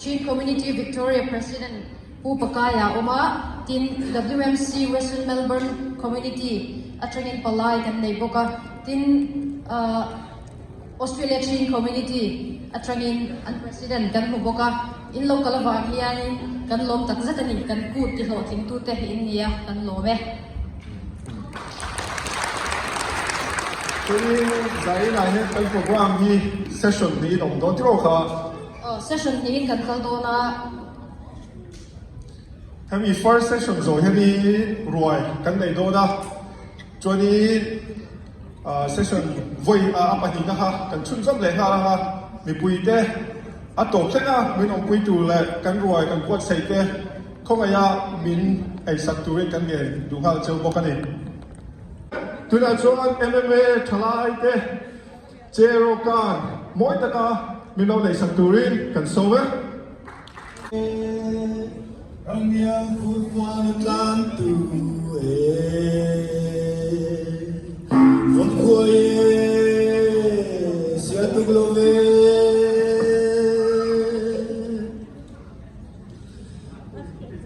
Chin Community Victoria President Pu Pakaia a awm a, tin WMC Western Melbourne Community atangin palai kan nei bawk a, tin Australia Chin Community atangin an President kan hmu bawk a, in lo kal avang hianin kan lawm tak zet a ni, kan kut ti hlawhtlingtute in nia kan lawm e. Chuanin Zainah hian kan program hi session hnihin awm dawn tiraw kha? Aw, session hnihin kan kal dawn a. Hemi first session zawh hianin ruai kan nei dawn a, chuanin session vawi a pahnihna kha kan chhunzawm leh nghal ang a, mipuite a tawp thleng a min awmpui tur leh kan ruai kan buatsaih te khawngaiha min eisak turin kan ngen duh nghal cheu bawk a ni. Tunah chuan MMA thalai te Cheraw-kan mawi taka min lo neihsak turin kan sawm e. Ramriang khurkuan a tlan tu e Vawm khuai e sia tuk lo ve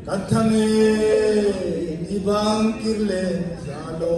Kan thang e ni bang kir le za lo.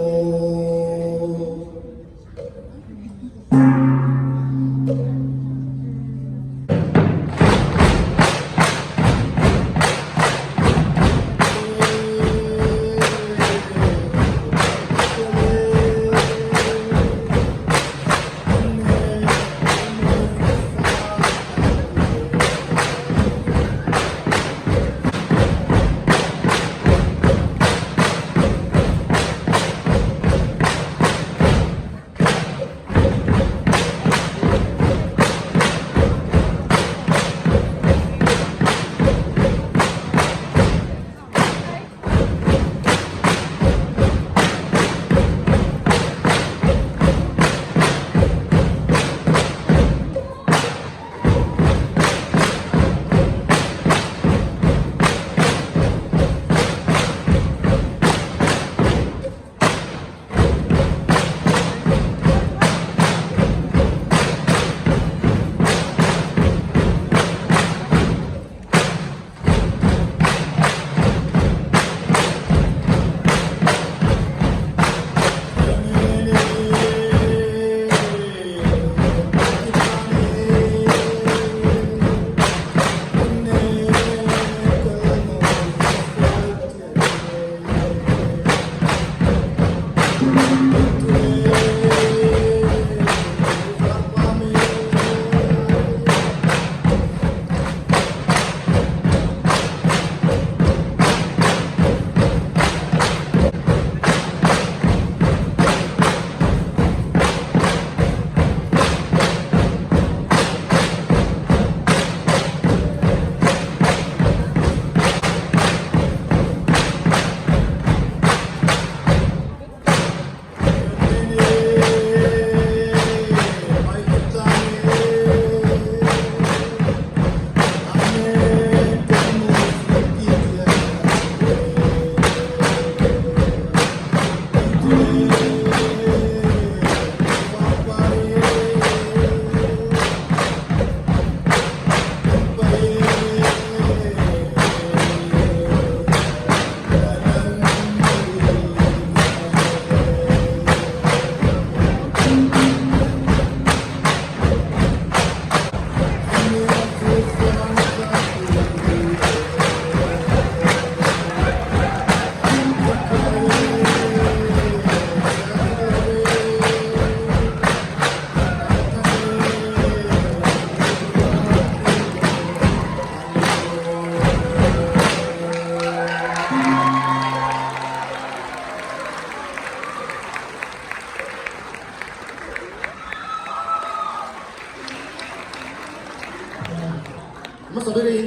Hmasa berin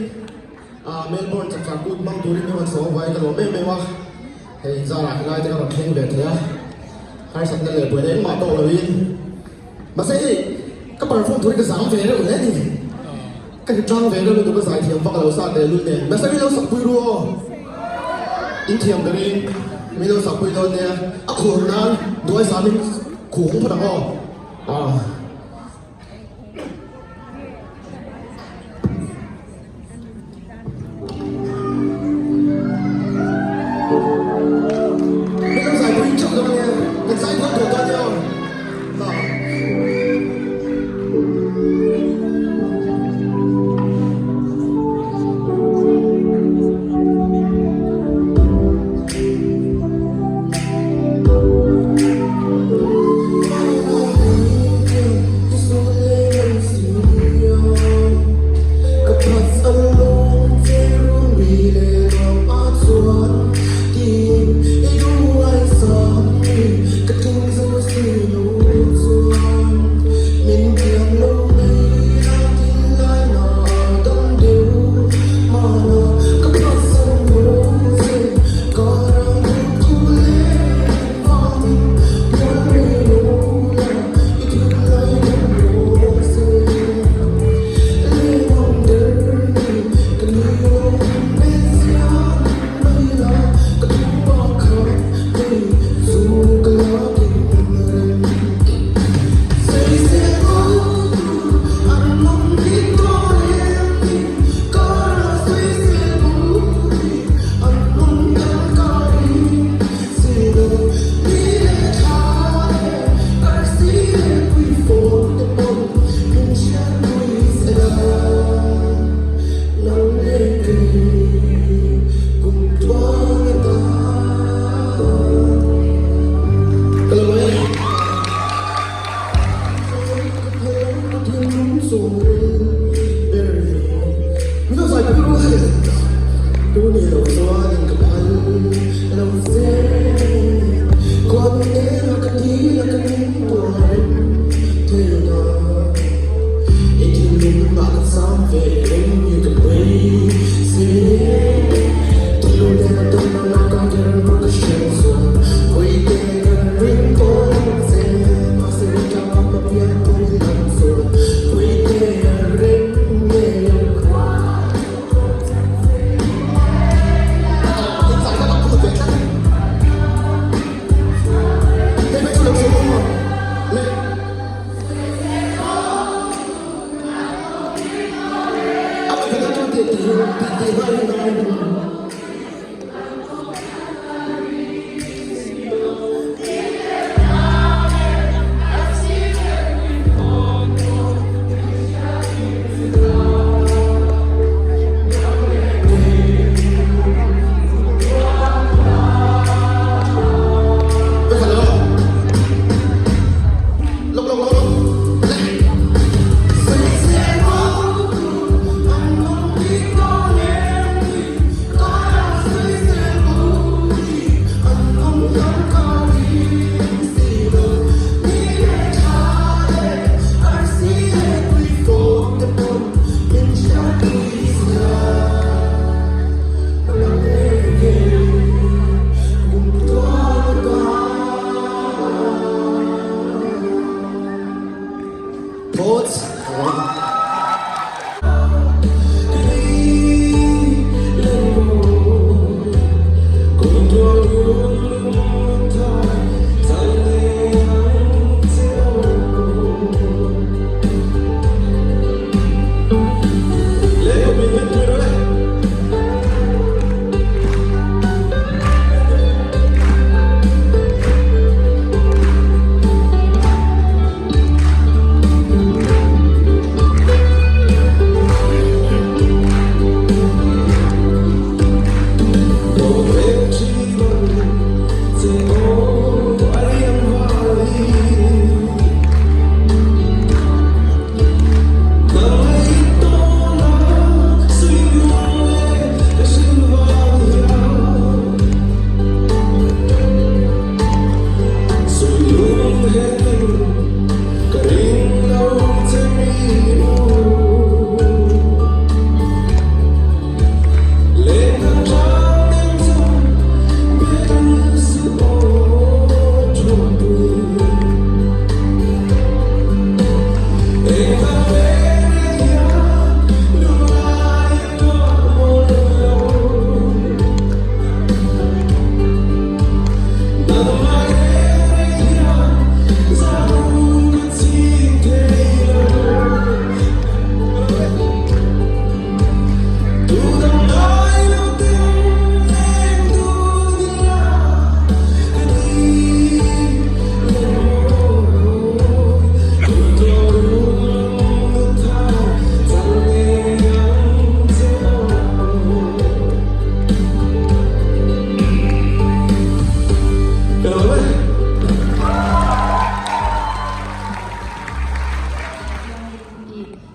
Melbourne chakchar kut hmang turin min rawn sawm avangin ka lawm em em a, hei inzarah helai te ka rawn thleng ve thei a, harsatna leh buaina engmah tawk loin mahse hei ka perform turin ka zam ve reuh hle a ni. Ka hre tang ve reuh lutuk a zaithiam vak lo sa teh lul nen nasa min lo sakpui ru aw in thiam ka ring min lo sakpui dawn nia a khur nan duai sa min khuh hung phawt ang aw ah.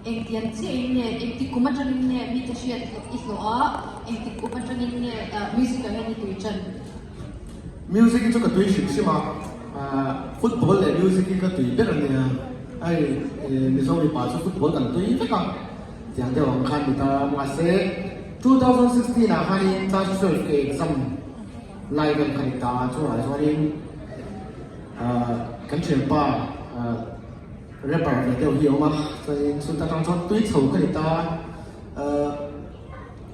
Engtiang chiah in nge, engtik kum atangin nge mite hriat i hlawh a, engtik kum atangin nge music ah hian i tui tan? Music hi chu ka tui hrim hrim a, football leh music hi ka tui ber a nia, hei Mizo mipa chu football kan tui vek a, tiang deuh ang khan ni ta, mahse 2016 ah khanin class 12 ka exam lai vel kha ni ta, chuvangah chuanin kan thianpa rapper ve deuh hi a awm a, chuanin chuta tang chuan tui chho ka ni ta,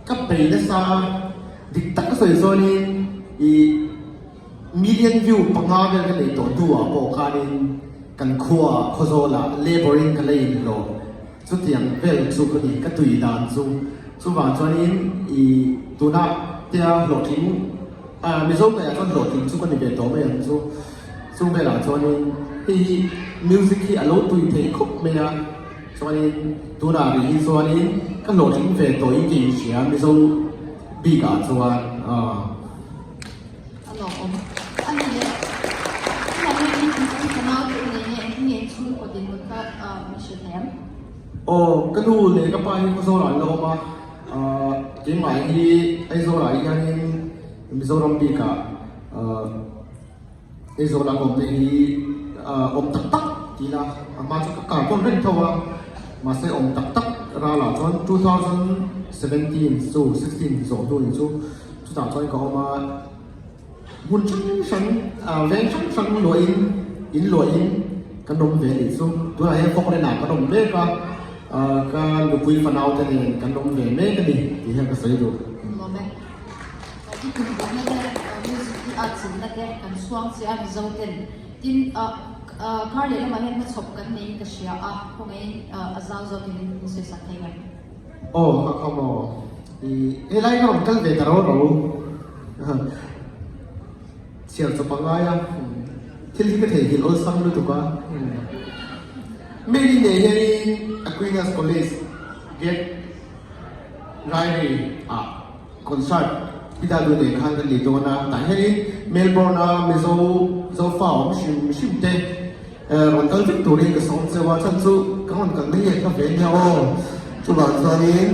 Ka bei nasa a, dik tak ka sawi chuanin ih million view panga vel ka nei tawh hnuah pawh khanin kan khuaah Khawzawlah labour in ka la inhlawh chutiang vel chu ka ni, ka tui dan chu. Chuvang chuanin ih tunah tia hlawhtling ah Mizo ngaihah chuan hlawhtling chu ka ni ve tawh mai ang chu. Chung velah chuanin hei hi music hi a lo tui thei khawp mai a. Chuanin tunah rih hi chuanin ka hlawhtling ve tawh in ka inhria Mizo bikah chuan aw. A lawmawm a ni le. Tunah hian in in fanau te u nei nge engtin nge in chhungkaw dinhmun kha min hrilh thei ang? Aw ka nu leh ka pa hi Khawzawlah an la awm a. Keimah hi Aizawlah hianin Mizoram bikah Aizawla ka awmna hi awm tak tak ti ila a hma chu ka kar pawn reng tho a, mahse awm tak tak ralah chuan 2017 chu 16 zawh hnu ni chu chutah chuan ka awm a. Hmun hrang hrang veng hrang hrang luahin in luahin kan awm ve anih chu. Tunah hian Falkland ah kan awm mek a, ka nupui fanau te nen kan awm ve mek a ni tih hian ka sawi duh. Lawm e. I tum duhna te, music hi a chinna te kan chhuang che a Mizo ten. Tin, kar leh lamah hian hmachhawp kan neiin ka hria a, khawngaihin a zau zawkin min sawisak thei ngem? Aw, ka kham aw. I helai ka rawn kal ve ta ro ro. Chhiar chawp a ngai a, thil hi ka theihnghilh awlsam lutuk a. Mary nei hianin Aquinas College Gate Rairei ah concert Pita Du nen khan kan nei dawn a, tah hianin Melbourne a Mizo Zofa awm hrim hrim te rawn kal vek turin ka sawm cheu a, chhan chu ka rawn kal mai leh ka ve nia aw, chuvang chuanin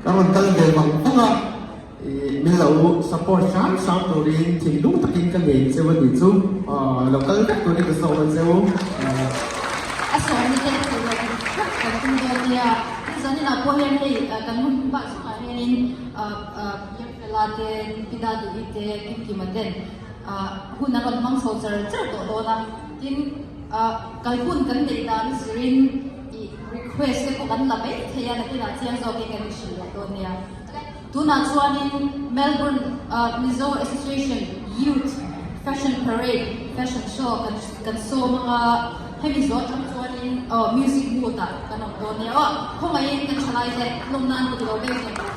ka rawn kal ve vang vang a. Min lo support hram hram turin thinlung takin ka ngen cheu a nih chu. Lo kal vek turin ka sawm a cheu. A sawmna te thei lo kan theuh kan tum dawn nia. Tin zaninah pawh hian hei kan hun hmah chungah hianin Biakfela te, Pida Duhi te, Kimkima ten hun an rawn hmang chho char char tawh dawn a. Tin kal hun kan neih dan zirin request te pawh kan la mai thei a, nakinah chiang zawkin kan inhrilh leh dawn nia. Tunah chuanin Melbourne Mizo Association Youth Fashion Parade, Fashion Show kan kan sawm anga hemi zawh atang chuanin music mood ah kan awm dawn nia aw. Khawngaihin kan thalai te lawm nan kut lo beng tawh ang.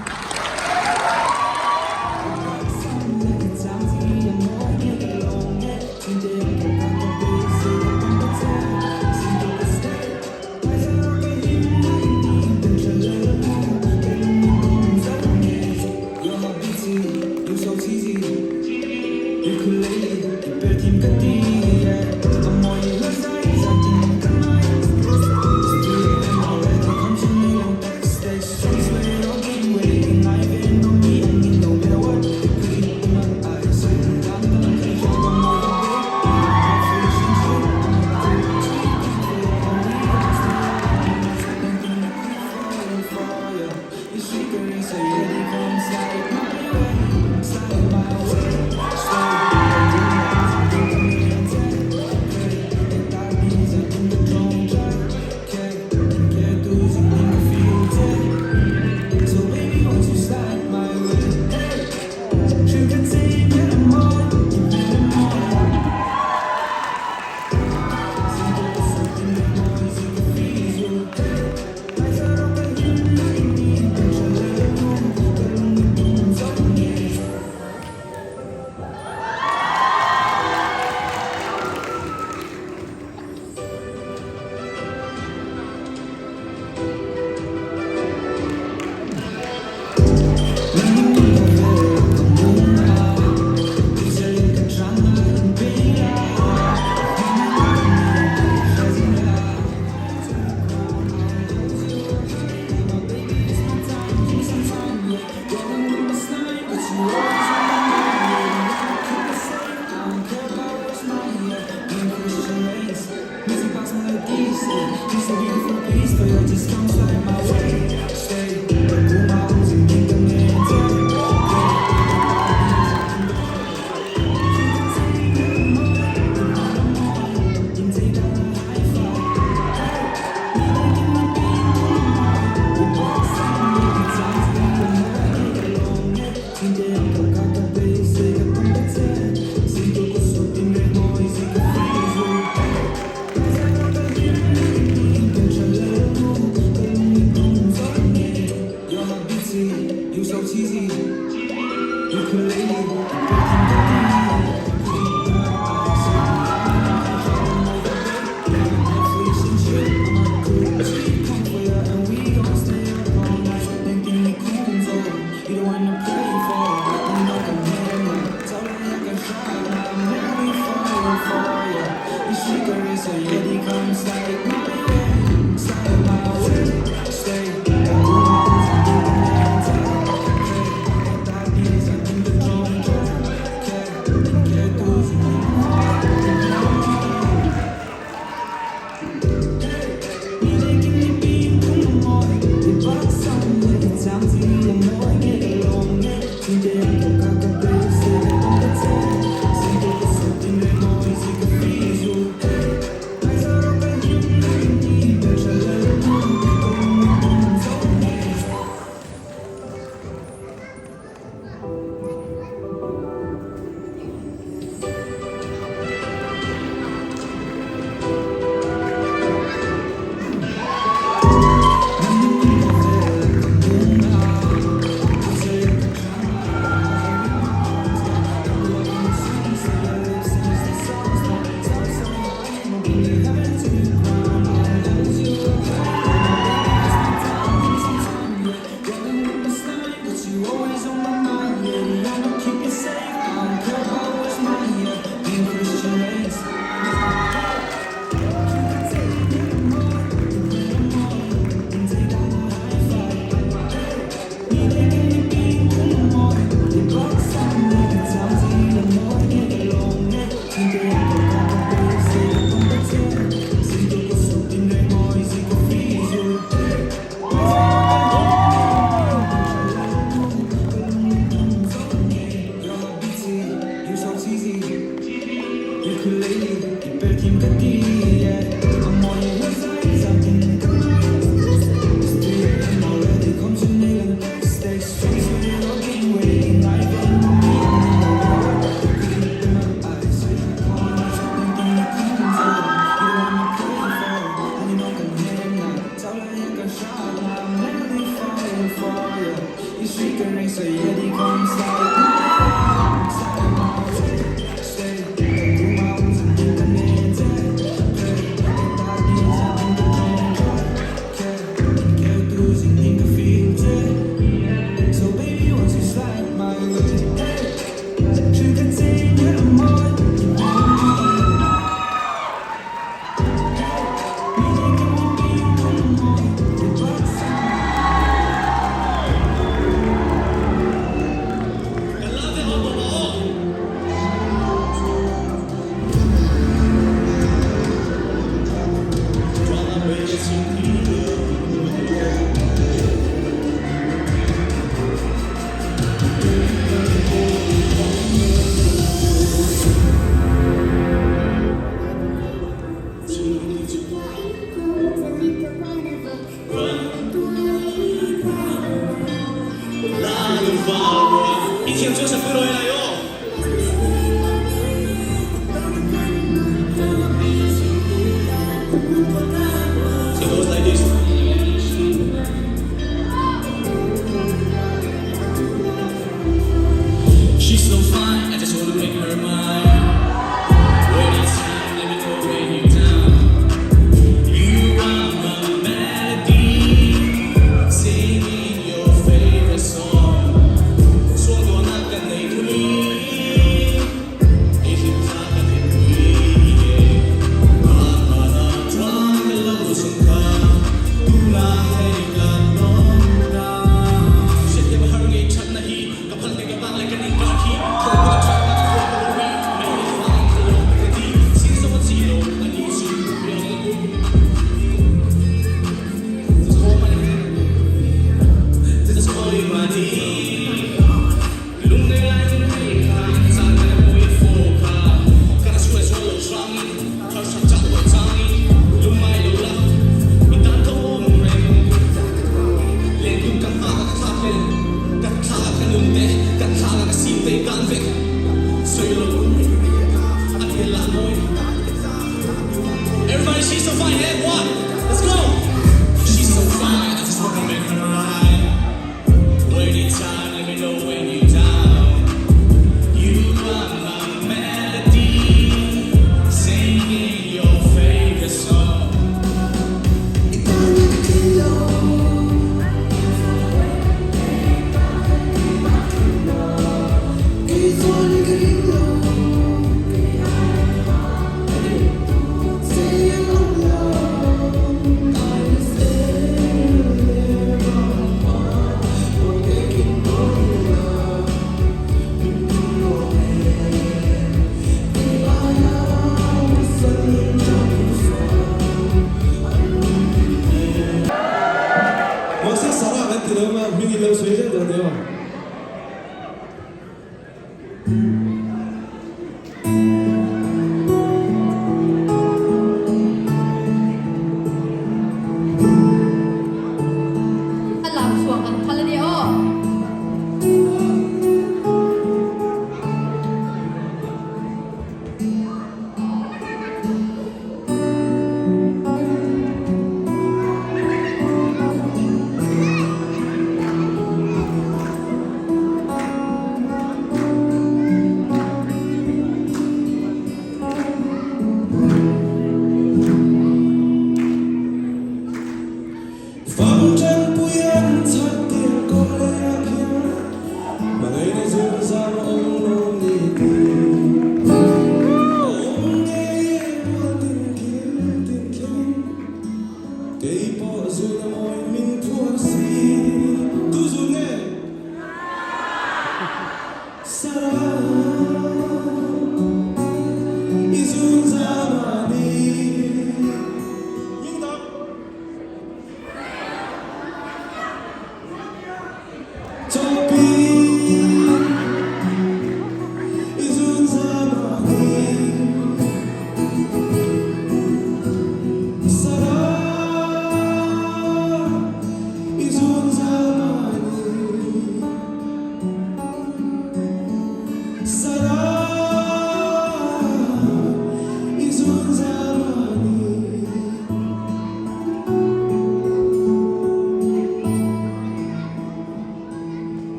Mahse Sarah kan ti lo a, hming in lo sawi zel dawn nia. A lam chhuak an phal a nia aw.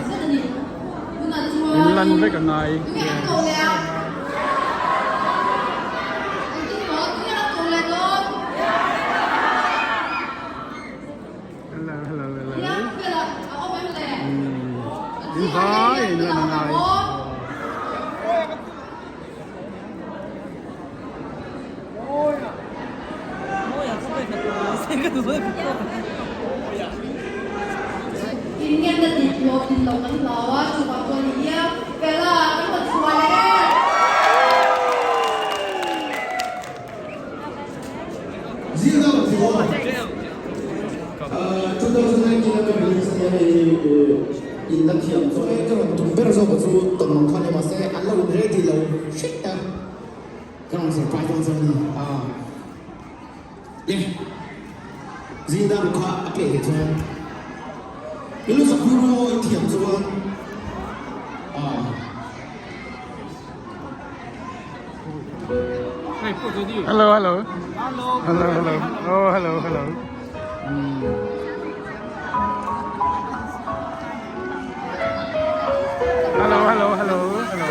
In lan vek a ngai. Hello hello hello. In vai in lan a ngai. In la thiam chu e ka rawn tum ber zawk chu tawnmang kha ni mahse an lo in ready lo hret a ka rawn surprise dawn chuan ni a le zinga ruk kha a play theih chuan min lo sak pui ru aw in thiam chuan a. Hello hello hello hello oh hello hello mm. Hello hello hello hello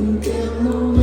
Intiamna.